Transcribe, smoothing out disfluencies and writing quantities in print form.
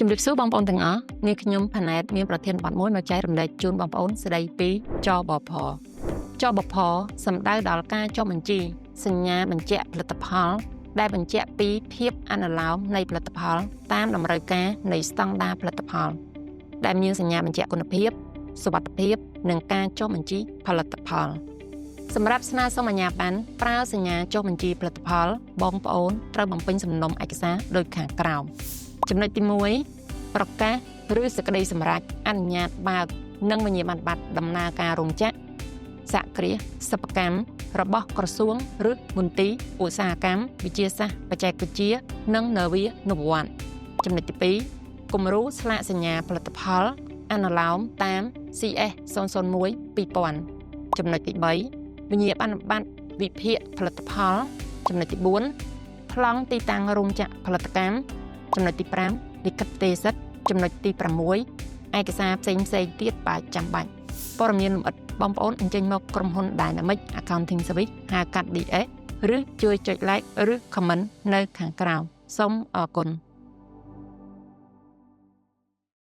ជំរាបសួរបងប្អូនទាំងអស់នេះខ្ញុំផាណែតមានប្រធានបទមួយមកចែករំលែកជូនបងប្អូនស្ដីពីចបផចបផសំដៅដល់ការចុះបញ្ជីសញ្ញាបញ្ជាក់ផលិតផល ដែលបញ្ជាក់ពីភាពអនុលោមនៃផលិតផល តាមតម្រូវការនៃស្តង់ដារផលិតផល ដែលមានសញ្ញាបញ្ជាក់គុណភាពសុវត្ថិភាព និងការចុះបញ្ជីផលិតផល សម្រាប់ស្នើសុំអាជ្ញាប័ណ្ណប្រើសញ្ញាចុះបញ្ជីផលិតផល បងប្អូនត្រូវបំពេញសំណុំឯកសារដូចខាងក្រោមចំណុចទី1ប្រកាសឬសេចក្តីសម្រេចអនុញ្ញាតបើកនិងវិញ្ញាបនបត្រដំណើរការរោងចក្រសហគ្រាសសិប្បកម្មរបស់ក្រសួងឬមន្ទីរឧស្សាហកម្មវិទ្យាសាស្ត្របច្ចេកវិទ្យានិងនវានុវត្តន៍ចំណុចទី2គំរូស្លាកសញ្ញាផលិតផលអនុលោមតាម CS 001 2000ចំណុចទី3វិញ្ញាបនបត្រវិភាគផលិតផល ចំណុចទី4ប្លង់ទីតាំងរោងចក្រផលិតកម្មចំណុចទី5លិខិតទេសសិទ្ធចំណុចទី6ឯកសារផ្សេងផ្សេងទៀតបើចាំបាច់ព័ត៌មានលម្អិតបងប្អូនអញ្ជើញមកក្រុមហ៊ុន Dynamic Accounting Service ហៅកាត់ DS ឬជួយចុច like ឬ comment នៅខាងក្រោមសូមអរគុណ។